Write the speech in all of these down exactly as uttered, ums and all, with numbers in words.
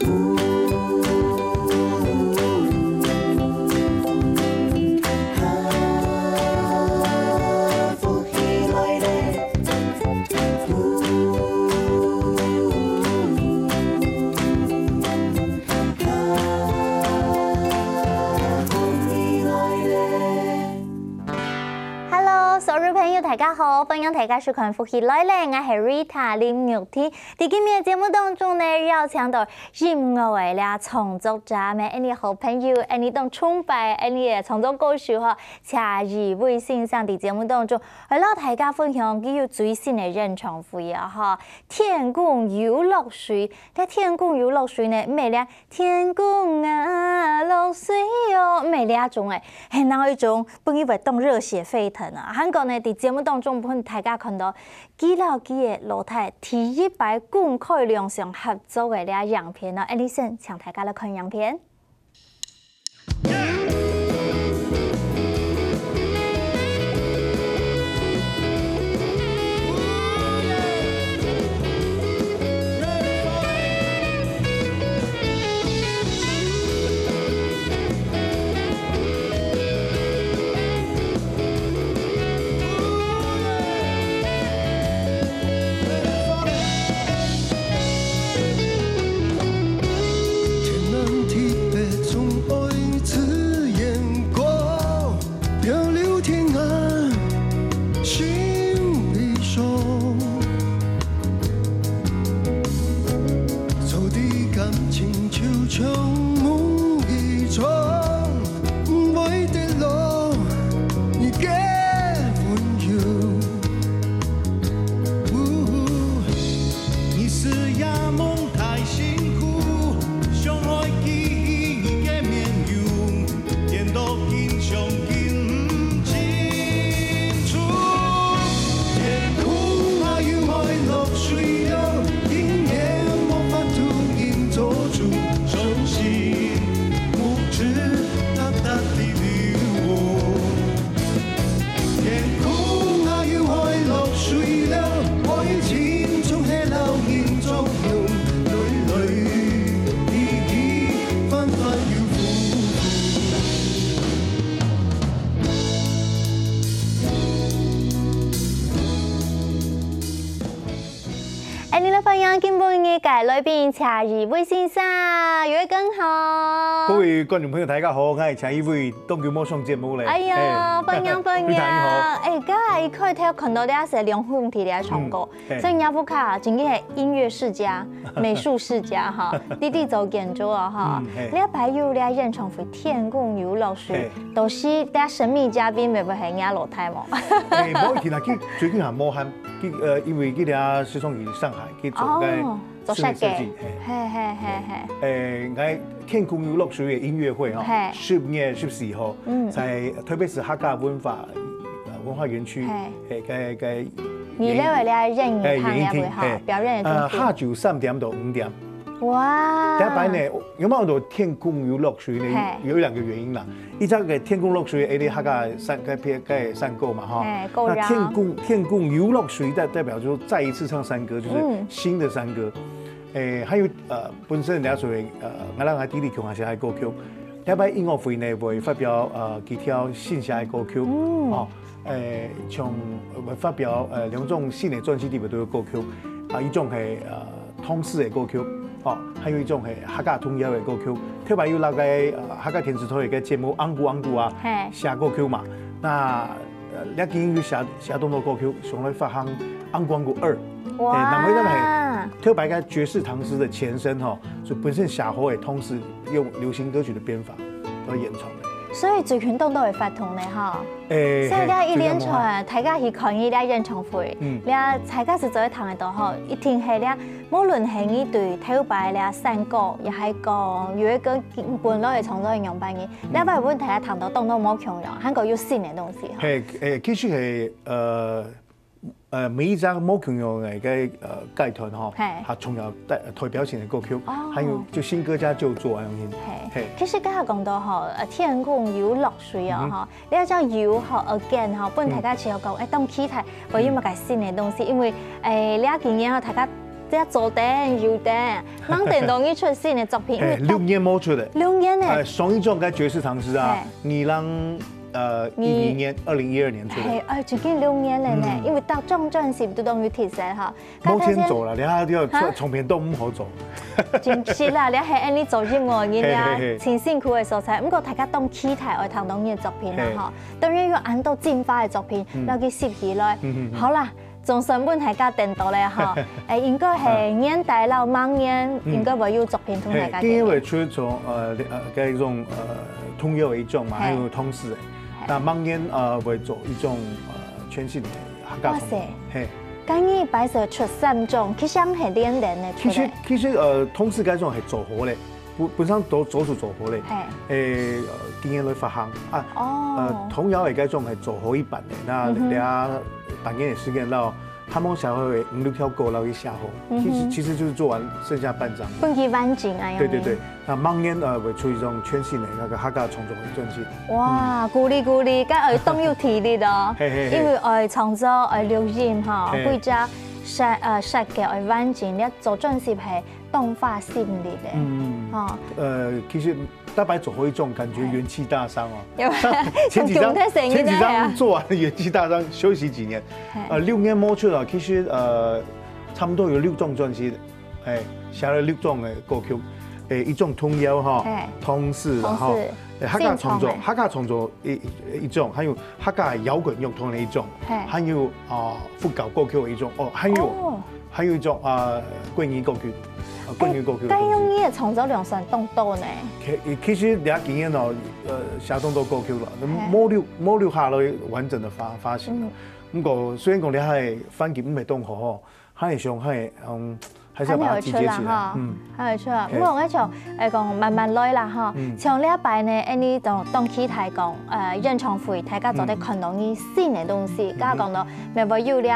福氣來了。 Hello，所有朋友，大家好，歡迎大家收看《福氣來了》，𠊎係Rita林玉婷。在今日个節目當中呢，邀請到音樂个這創作者，𠊎个好朋友，𠊎當崇拜，𠊎个創作歌手吼，謝怡薇先生在節目當中，來摎大家分享佢有最新个演唱會啊，吼，天公又落水。這天公又落水呢，毋係這天公啊落水哦，毋係這種个，係另外一種，本來會當熱血沸騰啊。還過呢，在節目當中分大家看到，佢摎佢个老弟第一擺公開亮相合作个這影片呢，𠊎等先請大家來看影片。 天南地北總愛自然光，漂流天涯心裡想。做得感情就像夢一場，毋會跌落你个溫柔。 日時也濛大辛苦，想愛記起你个面容，顛倒緊想緊毋清楚。天空啊，又愛落水了，今夜無法度忍做主，傷心目汁答答地流落。 天空啊，又愛落水了，愛情從黑暗中湧來來，起起翻翻又浮浮。 恁呢來歡迎今晡日个來賓謝怡薇先生，怡薇哥好。各位觀眾朋友，大家好，𠊎係謝怡薇，當久無上節目咧。哎呀，嘿。歡迎，歡迎。非常好。哎，剛才一開頭看到這係兩兄弟在唱歌，嗯，嘿。所以你屋下真个係音樂世家、美術世家哈，弟弟做建築啊哈。嗯，嘿。這擺有這演唱會，天公又落水，嘿。都係這神秘嘉賓，會毋會係若老弟無？哎，無一定啦，佢最近還無閒。 佢，呃，因為佢這時常去上海去做該哦，做室內設計，設計。嘿。嘿，嘿，嘿，嘿。呃，𠊎天公又落水个音樂會吼，嘿。十月十四號，嗯。在台北市客家文化，呃，文化園區，嘿。嘿，該，該二樓个這演藝廳，嘿，演藝廳，也會吼，嘿。表演个中心。呃，下晝三點到五點。 哇！第一擺呢，有無有天公又落水呢？嘿。有兩個原因啦。一隻个天公落水，哎，你客家山，該片，該山歌嘛，哈。嘿，歌謠。那天公，天公又落水，代，代表說再一次唱山歌，就是嗯。新的山歌。哎，還有，呃，本身人家所謂，呃，𠊎摎𠊎弟弟共下寫个歌曲。第一擺音樂會呢，會發表，呃，幾條新寫个歌曲，嗯。哦， 呃，像，呃，發表，呃，兩種新个專輯裡背都有歌曲，啊，一種係，呃，通識个歌曲，哦，還有一種係客家童謠个歌曲。特別有那個，呃，客家電視台个節目《紅姑紅姑》啊，嘿。寫歌曲嘛。那，呃，這今有寫，寫當多歌曲，想來發行《紅姑紅姑二》。哇。欸，那麼這個係特別个爵士唐詩个前身吼，就本身寫好个通識，用流行歌曲个編法來演唱个。所以最近當多會發通呢吼。 欸，所以這一連串，嘿，大家去看佢這演唱會，嗯。這大家實在聽得到吼，一定係這，無論係你對頭擺這山歌，也係講有一個本來个創作个樣般个，嗯。這擺分大家聽到當多無共樣，還過有新个東西吼。嘿，欸，其實係，呃，呃，每一張無共樣个，个，呃，階段吼，嘿。佢重要代，代表性个歌曲，哦。還有就新歌加舊作恁樣。嘿，嘿。其實剛才講到吼，呃，天公又落水啊，嗯哼。吼， 這隻又吼，again吼，分大家試著講，嗯。欸，當期待，會有麼个新个東西，嗯。因為，欸，這幾年吼，大家這左等右等，吂等到你出新个作品，因為六年無出个。六年呢。哎，上一張該爵士唐詩啊，二零呃一零年，二零一二年出个。係，哎，已經六年了呢，因為逐張專輯都當有特色哈。目前做了，你看這唱片都毋好做。真係啦，你還恁樣做音樂，人家真辛苦个所在。毋過大家當期待愛聽到你个作品啦哈。當然有恁多精華个作品，要去收起來。好啦。 總算分大家等到了哈，誒，應該係年底摎明年應該會有作品同大家見面。今年會出從呃呃該種呃童謠个一種嘛，還有童詩个。那明年呃會做一種呃全新个客家創作。哇塞，嘿，今年擺設出三種，其實係連連个出个。其實其實呃童詩該種係做好了， 本本身都做出做好了，誒，今年來發行啊，呃，童謠个該種係做好一半个，那這半年个時間摎，他們想要五六條歌摎佢寫好，其實其實就是做完剩下半張。分佢完整啊，對對對，那明年呃會出一種全新个那個客家創作个專輯。哇，鼓勵鼓勵，該愛當有體力哦，因為愛創作、愛錄音哈，歸隻設呃設計愛完整，你做專輯係 當花心力个。嗯，哦，呃，其實大擺做好一種感覺元氣大傷哦。有，前幾張前幾張做完元氣大傷，休息幾年，呃，六年無出了，其實呃差不多有六張專輯，哎，寫了六張个歌曲，哎，一種童謠哈，童詩，然後客家創作，客家創作一一種，還有客家搖滾樂團个一種，還有啊佛教歌曲个一種，哦，還有。 還有一種啊國語歌曲，啊國語歌曲个東西。該用你个創作量算當多呢。其其實這幾年哦，呃，寫當多歌曲了，無留無留下來完整个發發行了。毋過雖然講這下个環境毋係當好吼，還係想還係嗯，還是要把它集結起來。嗯，還有出啊。毋過𠊎想，誒講慢慢來啦哈。像這擺呢，恁樣當當期待講，呃，演唱會大家做得看到你新个東西，剛剛講到，乜會有這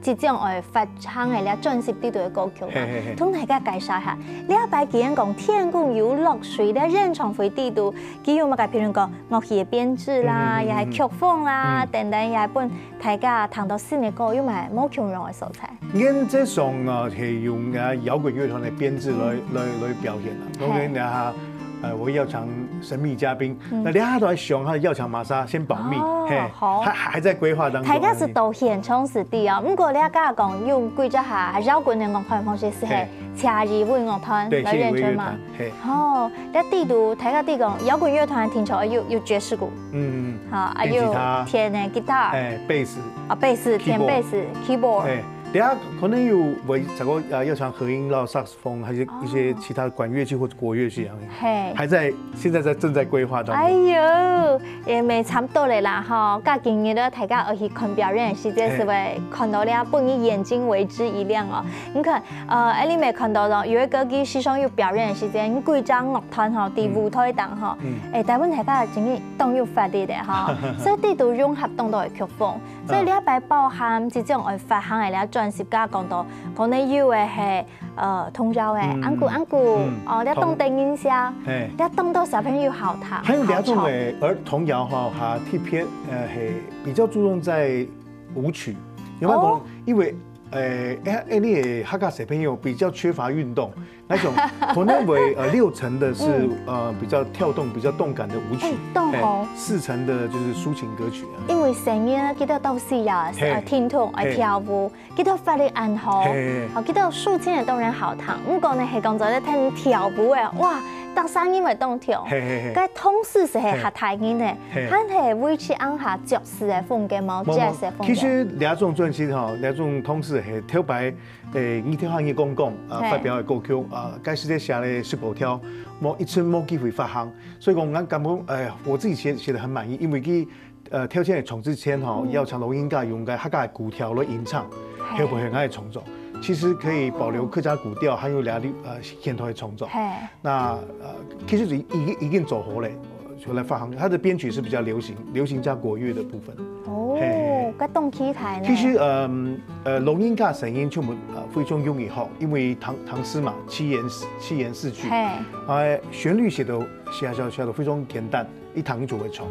即將愛發行个這專輯裡肚个歌曲嘛，同大家介紹下。這擺既然講天公有落水，這演唱會裡肚，佢有麼个，譬如講樂器个編制啦，也係曲風啦，等等，也係分大家聽到新个歌，有麼个無共樣个所在。原則上啊，係用啊搖滾樂團个編制來來來表現啦。當然啊，呃，我邀請神秘嘉賓，那這下都還想哈，邀請麼儕先保密，嘿，好，還還在規劃當中。大家係到現場實地啊，毋過你剛剛講用歸隻下搖滾个樂團方式係係請一位樂團來演出嘛。對，請一位樂團，嘿。哦，這裡肚大家裡講搖滾樂團聽起來有有爵士鼓，嗯，好，啊有電吉他，電个吉他，哎，bass，啊bass，電bass，keyboard，哎，等下可能有會再過啊邀請和音摎薩克斯 風，還有一些其他管樂器或者國樂器啊，嘿，還在現在在正在規劃當中。哎喲，也蠻差不多了啦哈。該今日呢，大家愛去看表演个時間，係會看到了，分你眼睛為之一亮哦。你看，呃，哎，你乜看到咯，有一個佢時常有表演个時間，你歸隻樂團吼，在舞台頂吼，哎，大部分大家真个當有活力个哈，所以裡肚融合當多个曲風。 所以這擺包含這種愛發行个這專輯，剛剛講到，可能有个係呃童謠个，嗯，紅姑紅姑，嗯，哦，這當得人惜，嘿，這當多小朋友好聽，還有這種个兒童謠哈，哈，特別呃係比較注重在舞曲，有沒有？哦，因為呃哎哎，你个客家小朋友比較缺乏運動， 那種可能會呃六成的是呃比較跳動、比較動感的舞曲，哎，動吼，四成的就是抒情歌曲啊。因為細人仔佢兜當需要啊，呃，運動，愛跳舞，佢兜發力恁好，好，佢兜抒情个當然好聽。毋過呢，係講做得聽跳舞个，哇，逐儕人會當跳。該童詩係較大人个，還係維持恁下爵士个風格無？爵士个風格。其實這種專輯吼，這種童詩係頭擺 誒，你聽下你講講啊，發表个歌曲啊，該時節寫了十五條，無一直無機會發行。所以講，𠊎感覺，誒，我自己寫寫得很滿意，因為佢，呃，頭前个唱之前吼，邀請老人家用个客家个古調來吟唱，後背係𠊎个創作。其實可以保留客家古調，還有倈仔呃現代个創作。那呃，其實已已經已經做好了，就來發行。它的編曲是比較流行，流行加國樂的部分。哦，該當期待呢。其實呃， 呃，錄音加聲音全部呃非常容易吼，因為唐唐詩嘛，七言七言四句，嘿，啊旋律寫到寫寫寫到非常簡單，一聽就會唱。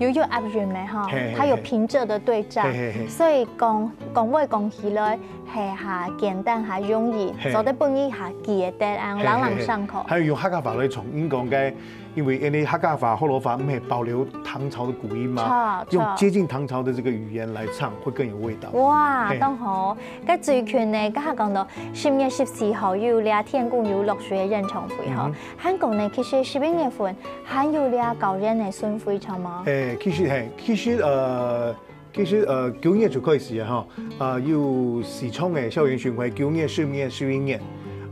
又有押韻个吼，嘿，嘿，它有平仄的對仗，嘿，嘿，嘿。所以講，講話講起來，嘿，較簡單，較容易，嘿。做得分佢較記得，恁樣，嘿，嘿，朗朗上口。嘿。還有用客家話來唱，因為講該，因為因為客家話、學老話毋係保留唐朝的古音嘛，著，著。用接近唐朝的這個語言來唱，會更有味道。哇，嘿。當好。該最近呢，剛剛講到十月十四號有這天公有落水个演唱會吼，嗯哼。還講呢，其實十一月份 還有這高原个巡迴，著無？誒，其實，嘿，其實，呃，其實，呃，九月就開始啊，吼，呃，有四場个校園巡迴，九月、十月、十一月，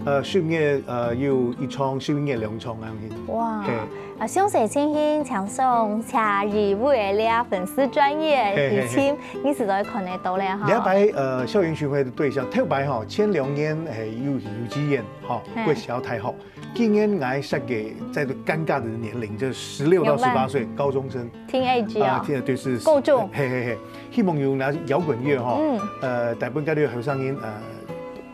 呃，十月，呃，有一場，十一月兩場恁樣。哇，嘿。啊，詳細情形，請上謝宇威个這粉絲專頁，嘿，嘿，嘿。以前你實在看得到咧，吼。這擺，呃，校園巡迴的對象，頭擺吼，前兩年，嘿，有，有幾年，吼，嘿。過小大學。 今年𠊎設計在這個尷尬的年齡，就是十六到十八歲，明白。高中生。Teenage啊。啊，teenage，就是，夠鐘。嘿，嘿，嘿，希望用拿搖滾樂吼，嗯。呃，帶分該兜後生人，呃，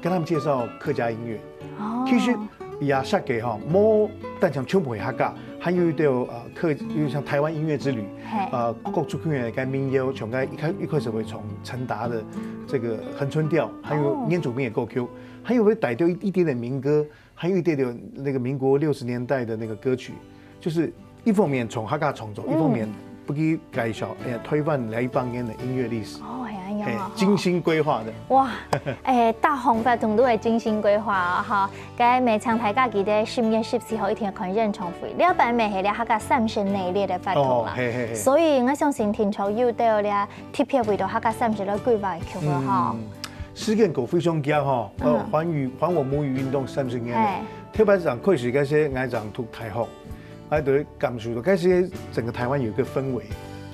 跟他們介紹客家音樂。哦。其實也設計吼，無單淨全部係客家，還有一條，呃，客，有像台灣音樂之旅，嘿。呃，各族群个民謠，從該一開，一開始會從陳達的這個恆春調，還有哦。原住民的歌曲，還有會帶到一，一點點民歌， 還有一點點那個民國六十年代的那個歌曲，就是一方面從客家創作，嗯。一方面分佢介紹，哎呀，臺灣這一百年的音樂歷史。哦，係恁樣啊，嘿，吼。精心規劃的。哇，哎，大紅發通都係精心規劃啊，哈。該乜請大家記得十月十四號一定愛看演唱會，這擺乜係這客家三十系列个活動啦。哦，嘿，嘿，嘿。所以𠊎相信聽眾有對這特別為著客家三十來規劃个曲目哈。嗯，時間過非常遽吼，呃，嗯。環宇，環我母語運動三十年了。嘿。 特別係開始該時，𠊎正讀大學，𠊎就會感受到，該時整個臺灣有一個氛圍，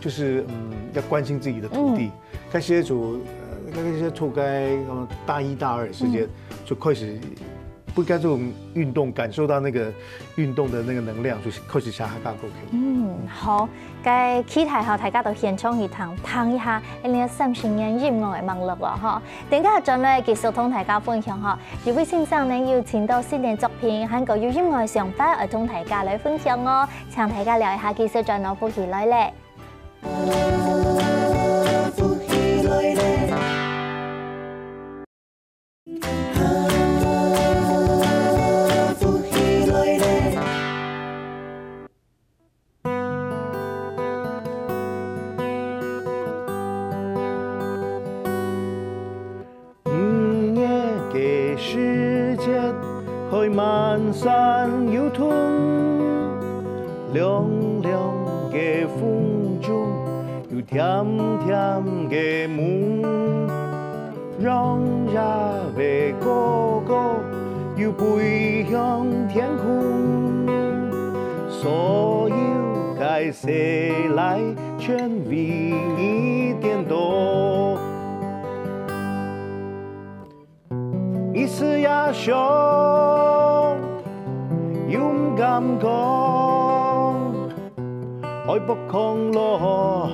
就是，嗯，要關心自己的土地。嗯。該時就，呃，該時讀該，呃，大一、大二的時間，嗯。就開始分該種運動，感受到那個運動的那個能量，就開始寫客家歌曲。嗯，好。 該期待吼，大家到現場去聽，聽一下，恁樣三十年音樂个脈絡囉吼。等下轉來繼續同大家分享吼，這位先生呢有盡多新个作品，還過有音樂想法愛同大家來分享哦。請大家尞一下，繼續轉到福氣來了。五月个時節，開滿山油桐，涼涼个風中，有甜甜个霧。 洋洋个哥哥又飛向天空，所有个細倈全為你顛倒。你思也想，又毋敢講， 愛發狂咯，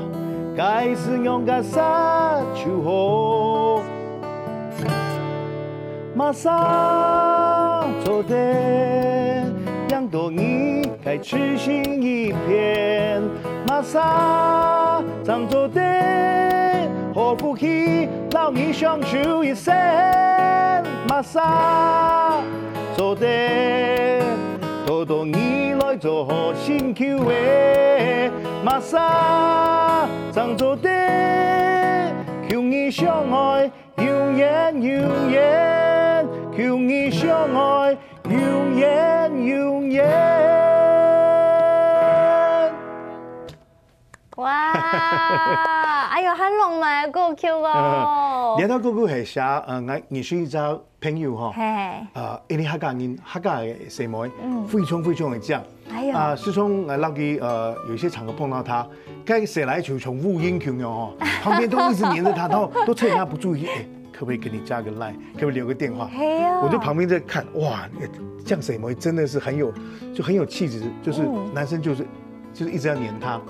該時仰結煞就好。麼儕做得贏到你个痴心一片？麼儕正做得好福氣摎你相守一生？麼儕 做得討到你來做好心臼仔，麼儕正做得求你相愛永遠永遠，求你相愛永遠永遠。 哇，哎喲，很浪漫个歌曲哦。這條歌曲係寫，呃，𠊎認識一隻朋友吼，嘿。呃，因為客家人，客家个細妹，嗯。非常非常个靚。哎喲。啊，時常，呃，落去，呃，有一些場合碰到她，該細倈就像烏蠅共樣哦，旁邊都一直黏著她，然後都趁她不注意，哎，可不可以給你加個line？可不可以留個電話？嘿喲。我就旁邊在看，哇，這樣細妹真的是很有，就很有氣質，就是嗯。男生就是 就是一直要黏她。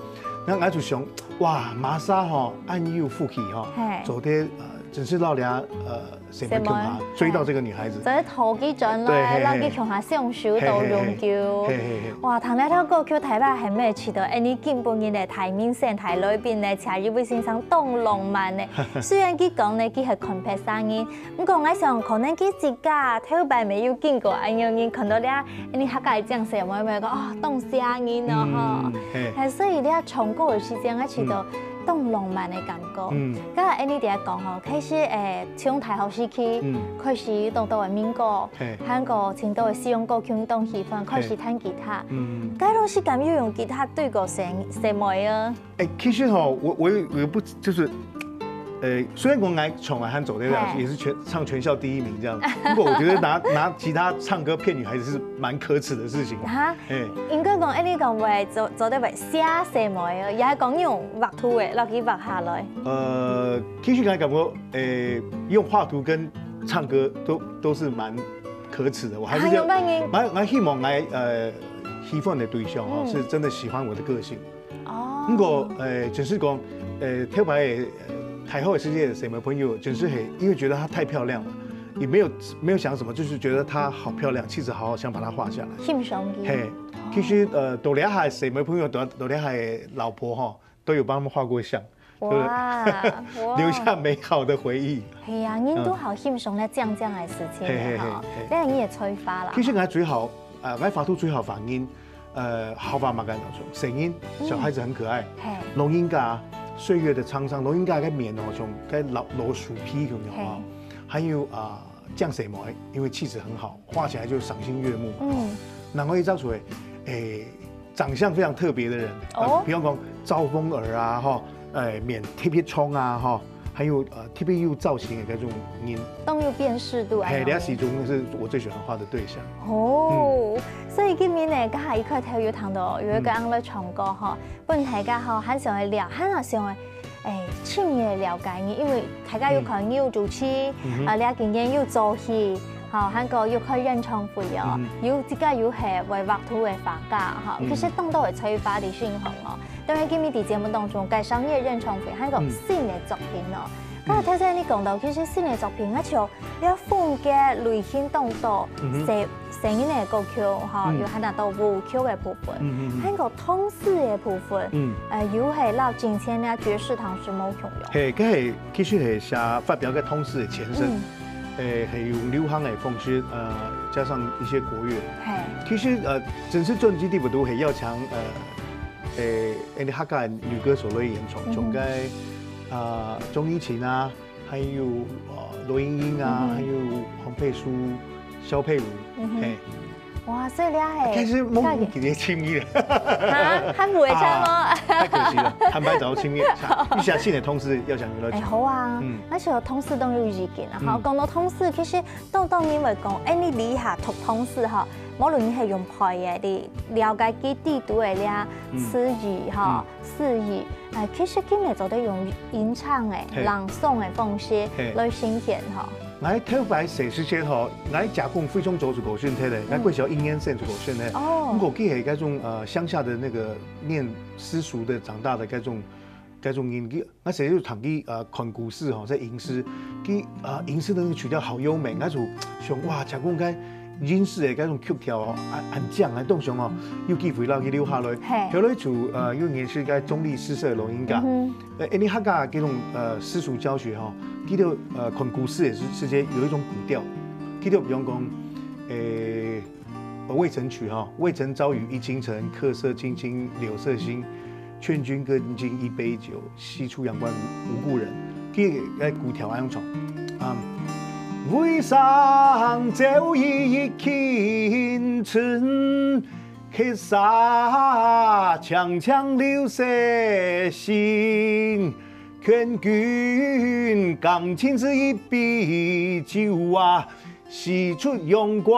然後𠊎就想，哇，麼儕吼，恁有福氣吼，嘿。做得，呃，真係到了呃，誰會共下追到這個女孩子？就係頭幾轉來，對，嘿，嘿。讓佢共下相處到永久。嘿，嘿，嘿，嘿。哇，聽了條歌曲，大家係毋係試著，哎，你今晡日个大明星、大來賓呢，請一位先生當浪漫呢。雖然佢講呢，佢係看別儕人，毋過𠊎想，可能佢自家頭擺乜有見過恁樣人，看到了，哎，你客家个靚色妹妹講，哦，當寫人哦，吼。嗯，嘿。哎，所以你唱歌个時間，𠊎試著當浪漫个感覺。嗯。剛才Annie在講吼，開始，誒，從大學時期，嗯。開始有當多个民歌，嘿。還過當多个西洋歌曲當喜歡，開始彈吉他。嗯。該段時間有用吉他對過細，細妹啊？誒，其實吼，我，我有，我有不，就是，誒，雖然講𠊎從來還走這條，嘿。也是全，唱全校第一名這樣，不過我覺得拿，拿吉他唱歌騙女孩子是蠻可恥的事情。哈？哎。應該講，哎，你講會做，做得會寫細妹啊，也係講用畫圖个，落去畫下來。呃，其實𠊎感覺，誒，用畫圖跟唱歌都，都是蠻可恥的，我還是啊，有辦法。蠻，蠻希望來，呃，喜歡的對象哦，嗯。是真的喜歡我的個性。哦。不過，呃，就是講，呃，頭擺个，呃，大學个時節个細妹朋友，就是很，因為覺得她太漂亮了，也沒有，沒有想什麼，就是覺得她好漂亮，氣質好好，想把她畫下來。欣賞佢。嘿，哦。其實，呃，到這下个細妹朋友，到，到這下个老婆吼，都有幫他們畫過像，對不對？哇，哇。留下美好的回憶。係啊，人都好欣賞那靚靚个事情个吼，嗯。嘿，嘿，嘿，嘿。那你也催發啦。其實𠊎最好，呃，𠊎畫圖最好反映，呃，好畫嘛，感覺說，聲音，嗯。小孩子很可愛，嘿。老人家，歲月的滄桑，老人家个面哦，像該老，老樹皮一樣哦，嘿。還有啊，靚細妹，因為氣質很好，畫起來就賞心悅目嘛。嗯。然後一張圖，誒，長相非常特別的人，呃，哦。比方講招風耳啊，吼，誒，面特別衝啊，吼，還有，呃，特別有造型的那種人。當有辨識度啊。嘿，那種。這其中是我最喜歡畫的對象。哦，嗯。所以今日呢，剛才一開頭有談到，有一個人來唱歌哈，嗯。本來大家哈，還想要聊，還想要，誒，深入了解你，因為大家有可能有主持，嗯哼。啊，了解你有做戲， 吼，還過有開演唱會哦，嗯。有自家有係會畫圖个畫家吼，嗯。其實當多个才華在身項哦。當然，今日在節目當中介紹你个演唱會，還過新个作品哦。嗯。剛才頭先你講到，其實新个作品，而且這風格類型當多，嗯哼。細，細人个歌曲吼，嗯。有還有到舞曲个部分，嗯，嗯，嗯。還過唐詩个部分，嗯。呃，有係摎之前个爵士、唐詩無共樣。嘿，該係，其實係寫發表个唐詩个前身。嗯。 誒，係用流行个方式，呃，加上一些國樂。嘿。其實，呃，正式專輯裡肚係邀請，呃，誒，誒，客家女歌手來演唱，嗯哼。像該，啊，鍾怡晴啊，還有，呃，羅英英啊，嗯哼。還有黃珮舒、蕭佩如，嗯哼。嘿。哇，所以你還，其實無，大家，佢个親密了。哈，還無會唱哦。啊，太可惜了，坦白講，親密，一下新个同事邀請你來唱。誒，好啊，嗯。而且有同事都有意見啊，哈，嗯。講到同事，其實 當多人會講，誒，你這下讀唐詩吼，無論你係用背个，你了解佢裡肚个這詞義吼，嗯。詞義，誒，其實佢乜做得用吟唱个、嘿。朗誦个方式，嘿。來呈現吼。𠊎頭擺細時節吼，𠊎家公非常早就過身忒了，嗯。𠊎國小一年生就過身了。哦。毋過佢係該種，呃，鄉下的那個念私塾的長大的該種 該種人，佢，𠊎成日就聽佢，呃，看故事吼，在吟詩，佢，呃，吟詩的那個曲調好優美，𠊎就想，哇，家公該吟詩个該種曲調哦，恁，恁靚，恁當想哦，有機會摎佢留下來。嘿。後來就，呃，有認識該中壢詩社个老人家，嗯哼。呃，因為客家這種，呃，私塾教學吼，佢就，呃，看故事个時，時節有一種古調，佢就比方講，誒， 呃，渭城曲哈，渭城朝雨沂京城，客舍青青柳色新。劝君更尽一杯酒，西出阳关无，无故人。佢个古調恁樣唱，啊，渭城朝雨沂京城，客舍青青柳色新。劝君更尽一杯酒啊， 西出阳关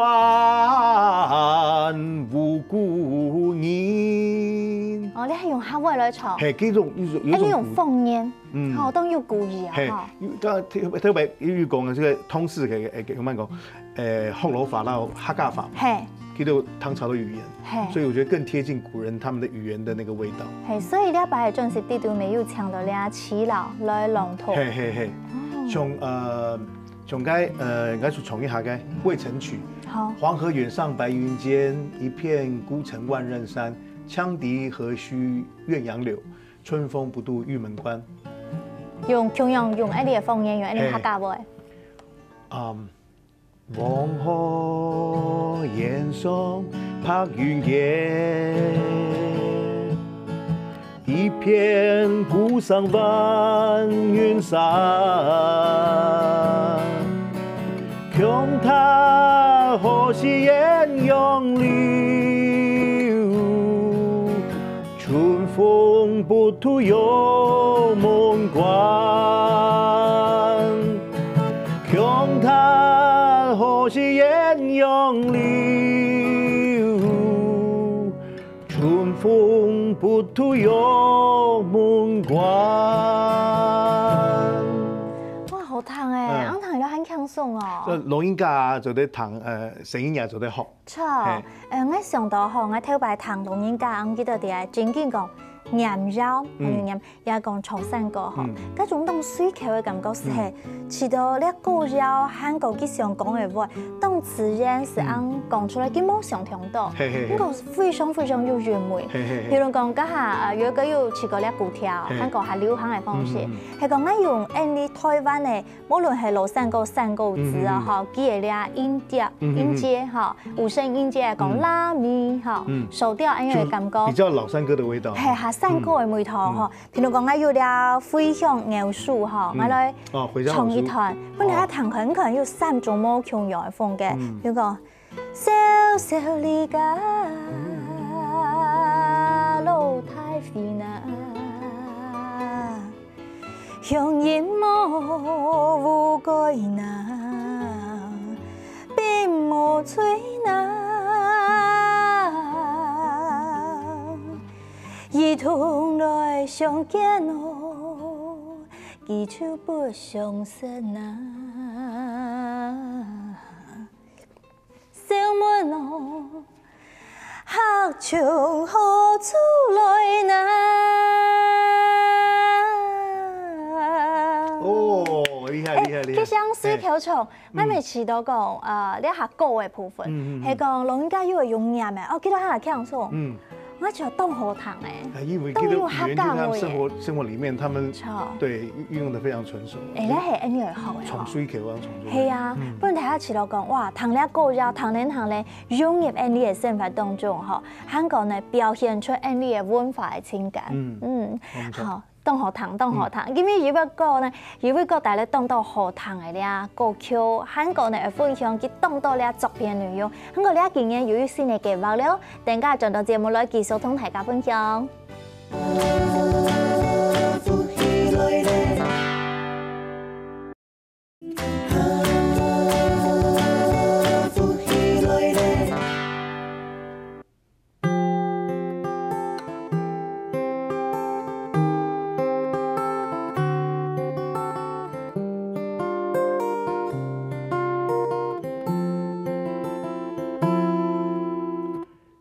无故人。哦，你還用客話來唱？嘿，這種，有一種，有一種古，哎，你用方言，嗯。吼，當有古意啊，嘿，吼。有，特，特別有講个這個同事个，誒，用麼講？誒，學老話摎客家話，嘿。佢都唐朝的語言，嘿。所以我覺得更貼近古人他們的語言的那個味道。嘿，所以這擺个專輯裡肚乜有唱到這耆老來朗讀。嘿，嘿，嘿。哦。像呃，像該呃，𠊎就唱一下該《渭城曲》。好。黄河遠上白雲間，一片孤城萬仞山。羌笛何須怨楊柳，春風不度玉門關。用共樣用𠊎俚个方言，用𠊎俚客家話。嗯，黃河遠上白雲間， 一片孤城萬仞山。羌笛何須怨楊柳，春風不度玉門關。羌笛何須怨楊柳， 春風不度玉門關。哇，好聽欸，嗯。恁聽了還輕鬆哦。這老人家啊，做得聽，呃，細人仔做得學。著，嘿。呃，𠊎想到吼，𠊎頭擺聽老人家恁記得个，正經講，念謠，嗯。念 也講唱山歌吼，嗯。該種當隨口个感覺係，嗯。試著這歌謠還過佢想講个話，當自然係恁講出來，佢無想像到，嘿嘿嘿。該非常非常有韻味。嘿嘿嘿。譬如講，這下，呃，有一個有試過這古調，嘿。還過較流行个方式，嗯嗯嗯。係講𠊎用𠊎俚台灣个，無論係老山歌、山歌仔啊，嗯嗯嗯。吼，佢个這音調、嗯嗯嗯。音階吼，五聲音階講嗯。拉咪吼，嗯。手調恁樣个感覺。就比較老山歌的味道。係，較山歌个味道吼。嗯。 譬如講，𠊎有這《回鄉偶書》吼，嗯。𠊎來哦，《回鄉偶書》。唱一段。哦。本來聽可能可能有三種無共樣个風格，嗯。比如講，小小離家，嗯。老大回哪，鄉音無改哪，鬢毛衰哪。 一同來相見哦，佢就不相識啊。笑問哦，客從何處來哪？哦，厲害，厲害，欸，厲害。這像隨口唱， 𠊎每次都講，呃，這下歌个部分，嗯，嗯，嗯。係講老人家又會用念个，哦，記得還輕鬆。嗯。𠊎覺得當好聽欸，啊，因為這個語言就在他們生活，都有客家味。生活裡面，他們，著。對，運用得非常純熟。欸，這係恁樣好欸，從隨口啊，從隨口。係啊，嗯。不然大家試著講，哇，聽這歌謠，聽咧聽咧，融入𠊎俚个生活當中吼，還過呢，表現出𠊎俚个文化个情感。嗯。嗯，沒錯。好。 當好聽，當好聽。嗯。因為有一個呢，有一個帶來當多好聽个這歌曲，還過呢，會分享佢當多這作品內容，還過這今年又有新个計畫了，等下轉到節目來繼續同大家分享。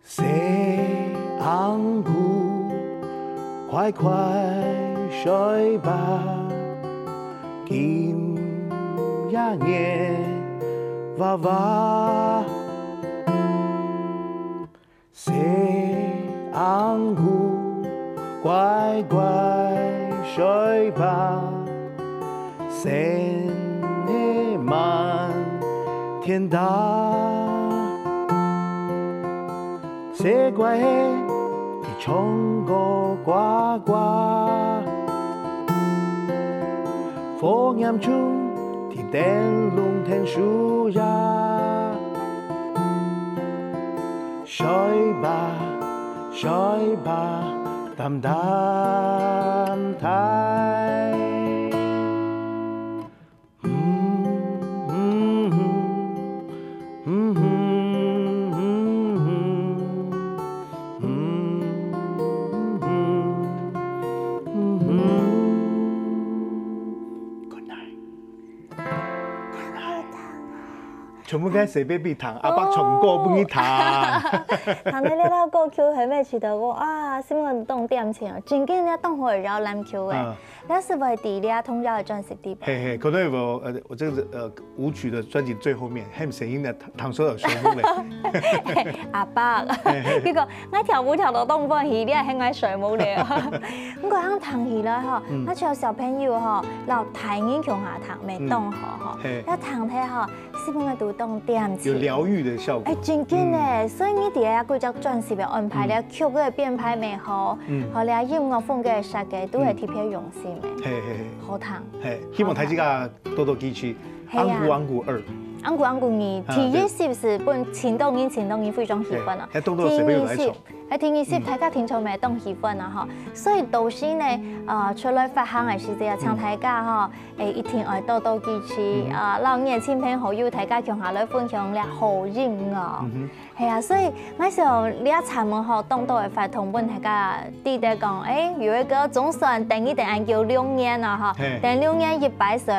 細鵪鶉，快快睡吧，今夜月娃娃。 細鵪鶉，乖乖睡吧，星仔滿天大。細乖仔，佢唱歌呱呱，火焰中，佢燈籠天樹呀。 睡吧，睡吧，擔擔待。嗯，嗯，嗯。 Good night。Good night。全部該隨便比彈，阿伯唱歌分你彈。彈到這條歌曲，後尾試著講啊，心肝當恬靜哦，真緊咧當好會搖籃球誒。嗯。但是會在這童謠个專輯裡背。嘿嘿，可能有呃，我這個呃舞曲的專輯最後面，還有聲音的唐唐首爾水木嘞。阿伯，結果𠊎跳舞跳到當歡喜，你還喊𠊎水木嘞。毋過恁樣聽起來吼，嗯。那像小朋友吼，摎大人共下聽，乜當好吼。嗯。嘿。要聽忒吼， 心肝肚當恬靜。有療癒的效果。哎，真緊呢，嗯。所以你在這幾隻專輯个安排，嗯。這曲个編排乜好，嗯。好，這音樂風格个設計，都係特別用心个。嗯。嘿，嘿，嘿。好聽。嘿，希望大家多多支持。嘿啊。紅姑紅姑二。紅姑紅姑二，啊，第一集係分盡多人、盡多人非常喜歡啊。對。哎，動作隨便有來唱。第二集 哎，第二集大家聽眾乜當喜歡啊吼，所以到時呢，呃，出來發行个時節啊，請大家吼，哎，一定愛多多支持，嗯。啊，摎你个親朋好友大家共下來分享這好音樂。嗯哼。係啊，所以𠊎想這站吼，當多个活動分大家知得講，哎，有一個總算等一等恁久六年啊吼，嘿。等六年一百歲，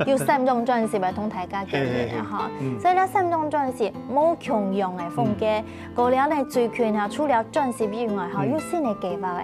有三張專輯來同大家見面啊吼。嘿，嘿，嘿。嗯。所以這三張專輯無共樣个風格，嗯。 過了呢，最近啊，除了專輯以外，吼，嗯。有新个計劃誒。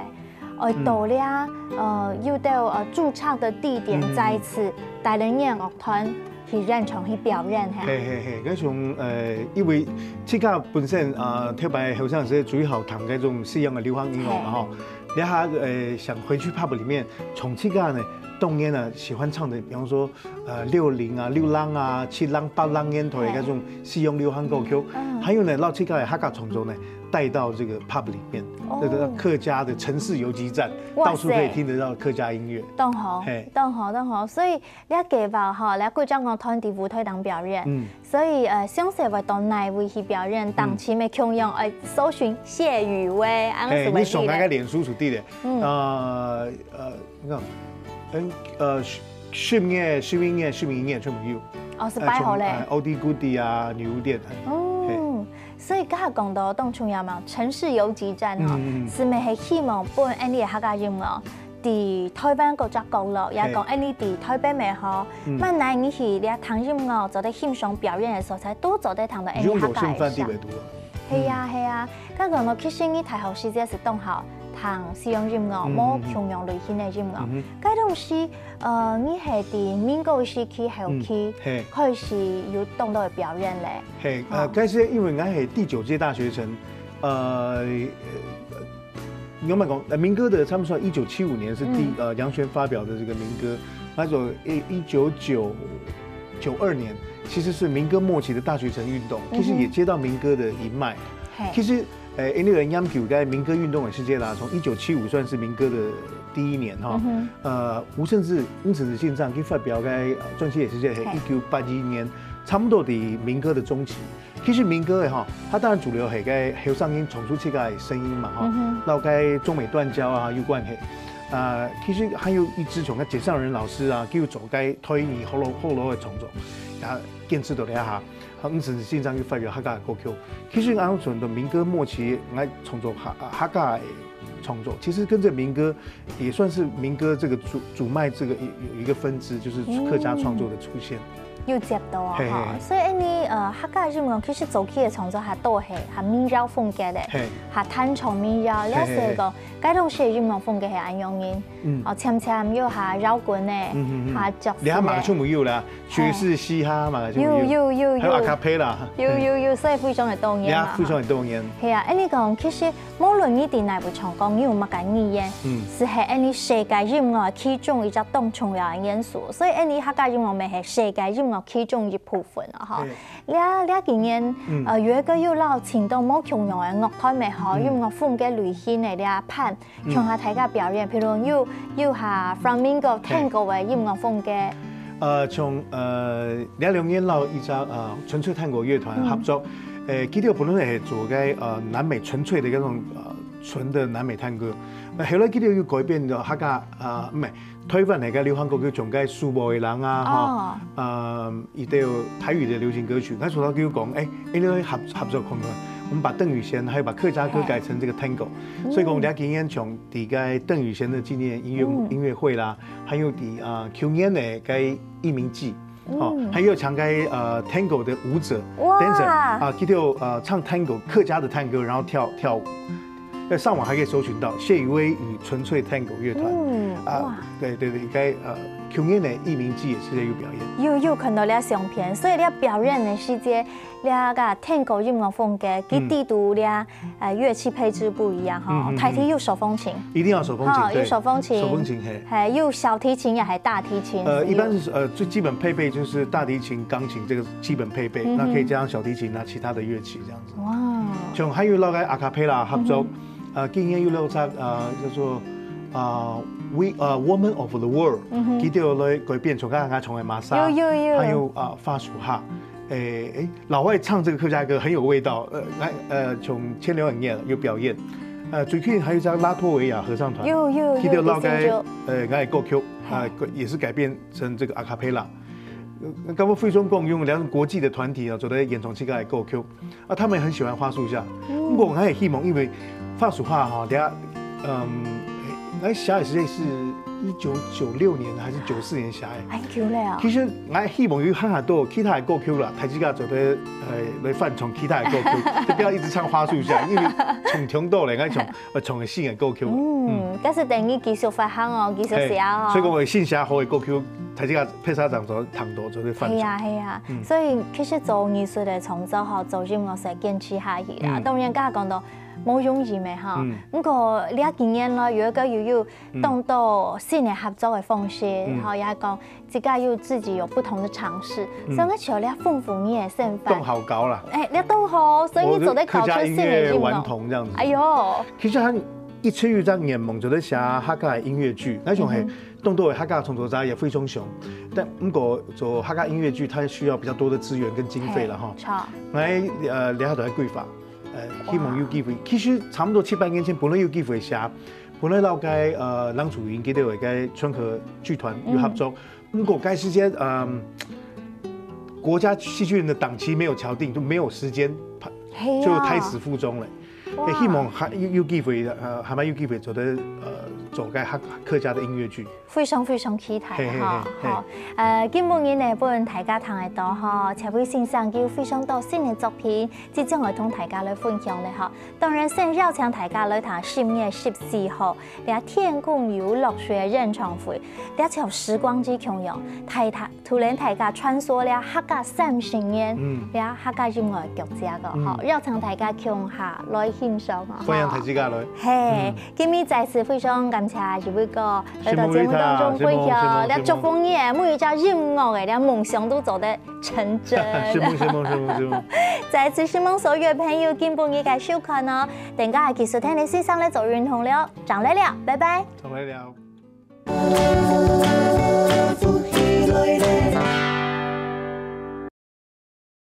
愛到這，嗯。呃，有兜，呃，駐唱个地點，嗯，嗯，嗯。再次帶領你个樂團去現場去表演，嘿。嘿，嘿，嘿，該種，呃，因為自家本身，呃，頭擺後生時最好聽該種西洋个流行音樂嘛，嘿。吼。這下，呃，想回去pub裡面，從自家呢，當年呢，喜歡唱的，比方說， 呃，六零啊、六零啊、七零、八零年代的那種西洋流行歌曲，嗯。還有呢，摎自家个客家創作呢，帶到這個pub裡面，哦。這個客家的城市游擊戰，哇塞。到處可以聽得到客家音樂。當好，嘿。當好，當好。所以這計劃吼，這幾隻樂團在舞台頂表演，嗯。所以，呃，詳細會到哪位去表演，嗯。當時乜共樣，呃，搜尋謝宇威，恁樣嘿，你上該个臉書就對了。嗯。呃，呃， 你看，嗯，呃，十，十月、十一月、十二月全部有。哦，係擺好咧。呃，從，呃，Oldie Goldie啊，女巫店，嘿。嗯，所以剛才講到當重要嘛，城市游擊戰吼，嗯，嗯，嗯。係乜係希望分𠊎俚个客家音樂，在台灣各隻角落，也講嘿。𠊎俚在台北乜好，嗯。慢慢你去這聽音樂，做得欣賞表演个所在，都做得聽到𠊎俚客家个聲。用有興奮地位多。 係啊，嗯。係啊。該講到其實你大學時節係當好聽西洋音樂，嗯，無共樣類型个音樂。嗯，嗯。該當時，呃，你係在民歌時期後期，嗯，嘿。開始有當多个表演咧。嘿，呃，哦。該係因為𠊎係第九屆大學城，呃，呃，應該講，呃，民歌的，他們說一九七五年是第，嗯。呃，楊弦發表的這個民歌，那時候一，一九九，九二年，其實是民歌末期的大學城運動，嗯哼。其實也接到民歌的一脈。嘿。其實，呃，因為研究該民歌運動个時節啦，從一九七五算是民歌的第一年哈。嗯哼。呃，吳盛智、吳盛智先生去發表該，呃，專輯个時節，嘿。一九八一年，差不多在民歌的中期。 其實民歌个吼，佢當然主流係該後生人唱出自家个聲音嘛吼，嗯哼。摎該中美斷交啊有關係。啊，其實還有一支像該簡上仁老師啊，佢有做該台語學老學老个創作，也堅持到這下。啊，吳盛智先生去發表客家个歌曲。其實𠊎想到民歌末期，𠊎創作客，客家个創作，其實跟著民歌 也算是民歌這個主，主脈這個有，有一個分支，就是客家創作的出現。嗯。有接到啊，嘿，嘿，吼。嘿。所以恁呢，呃，客家音樂其實早期个創作較多係，較民謠風格个，嘿。較傳統民謠，嘿，嘿，嘿。了解講，該當時个音樂風格係恁樣个，嗯。哦，漸漸又較搖滾个，嗯，嗯，嗯。較爵士个。你還馬上沒有啦， 爵士、嘻哈嘛，就有，有，有，有，還有a cappella。有，有，有，所以非常个多元嘛，呀，非常个多元。係啊，恁呢講，其實無論你在哪位唱歌，你有麼个語言，嗯。係係恁呢世界音樂其中一隻當重要个元素，所以恁呢客家音樂乜係世界音樂其中一部分了哈。對。這，這幾年，嗯。呃，有一個又邀請到無共樣个樂團乜好，嗯。音樂風格類型个這伴， 嗯。像下大家表演，譬如有，有下flamenco、嘿。Tango个音樂風格。呃，從，呃，兩兩年摎一隻，呃，純粹探戈樂團合作。嗯。呃，佢兜本來係做該，呃，南美純粹的那種，呃，純的南美探戈。那後來佢兜又改變到客家，呃，毋係，台灣个該流行歌曲，像該蘇北个人啊，吼，哦。呃，佢兜台語的流行歌曲。那時候佢就講，哎，哎，你可以合，合作看看，我們把鄧雨賢還有把客家歌改成這個tango。嘿。所以講，嗯。這幾年從 在該鄧雨賢的紀念音樂，嗯。音樂會啦，還有在，呃，舊年个該義民祭，哦，還有請該呃 tango 的舞者 dancer 啊，佢就呃唱 tango 客家的探戈，然後跳跳舞。那上網還可以搜尋到謝宇威與純粹 tango 樂團。嗯，啊，哇，對對對，應該呃舊年的藝名季也是有表演。有有看到這相片，所以這表演的時節，這个探戈音樂風格，佢底肚這呃樂器配置不一樣哈，大體有手風琴，一定要手風琴，哈，有手風琴，手風琴嘿。還有小提琴也還大提琴，呃，一般是呃最基本配备就是大提琴、钢琴這個基本配備，那可以加上小提琴啊其他的樂器這樣子。哇，像還有那個 a cappella 合作，呃，今年有那隻呃叫做啊 We 呃 Woman of the World，佢就來改編，像剛剛唱的瑪莎，有有有，還有啊法屬哈。誒誒，老外唱這個客家歌很有味道，呃，來呃從千流很念有表演，呃，最近還有一張拉脫維亞合唱團，有有有，佢就老个呃愛歌曲啊，也是改編成這個 a cappella。呃，跟我非常共用，兩種國際的團體啊，做得演唱這個歌曲。啊，他們也很喜歡花樹下。不過我還很希望，因為花樹下哈，等下，嗯，哎，寫的時間是一九九六年還是九四年寫的？很久了啊。其實我還希望有很多其他的歌曲啦，大家做得呃來翻唱其他的歌曲，就不要一直唱花樹下，因為唱唱多了，我唱呃唱个新的歌曲。嗯，但是等於繼續發行哦，繼續寫哦。所以講，我新寫好的歌曲，大家拍攝上做聽到做得翻唱。係啊係啊，所以其實做藝術的創作吼，做音樂係堅持下去啊。當然，剛剛講到 無容易咩哈。不過這幾年呢，有一個又有當多新的合作的方式，然後也講自家又自己有不同的嘗試，所以我覺得豐富你的生活。當好搞啦。哎，你當好，所以你做得搞出新的音樂。我就客家音樂頑童這樣子。哎喲，其實他一直有這樣眼夢，就在寫客家的音樂劇，那種嘿，當多的客家創作者也非常雄，但不過做客家音樂劇，它需要比較多的資源跟經費了哈。哎，著。來，呃，了解到規劃。 呃，希望有機會。其實差不多七八年前，本來有機會寫，本來摎該呃郎祖筠佢兜个該春和劇團有合作。不過該時間，嗯，國家戲劇院的檔期沒有敲定，就沒有時間拍，就胎死腹中了。也希望還有有機會，呃，還蠻有機會做得呃做該客客家的音樂劇。 非常非常期待哈。好，呃，今晡日呢，分大家聽得到哈，謝宇威先生有非常多新的作品，即將會同大家來分享的哈。當然，先邀請大家來聽十月十四號，這天空有落雪演唱會，這像時光機共樣，大大 突然大家穿梭了客家三十年，嗯，了客家音樂的腳跡个吼，邀請大家共下來欣賞啊！歡迎大家來。嘿，今日再次非常感謝一位哥來到節目當中分享，了祝福你，每一隻音樂个了夢想都做得成真。承蒙承蒙承蒙承蒙。再次承蒙所有的朋友，今晡日个收看哦，等下繼續聽你先生來做運動了，正來尞，拜拜。正來尞。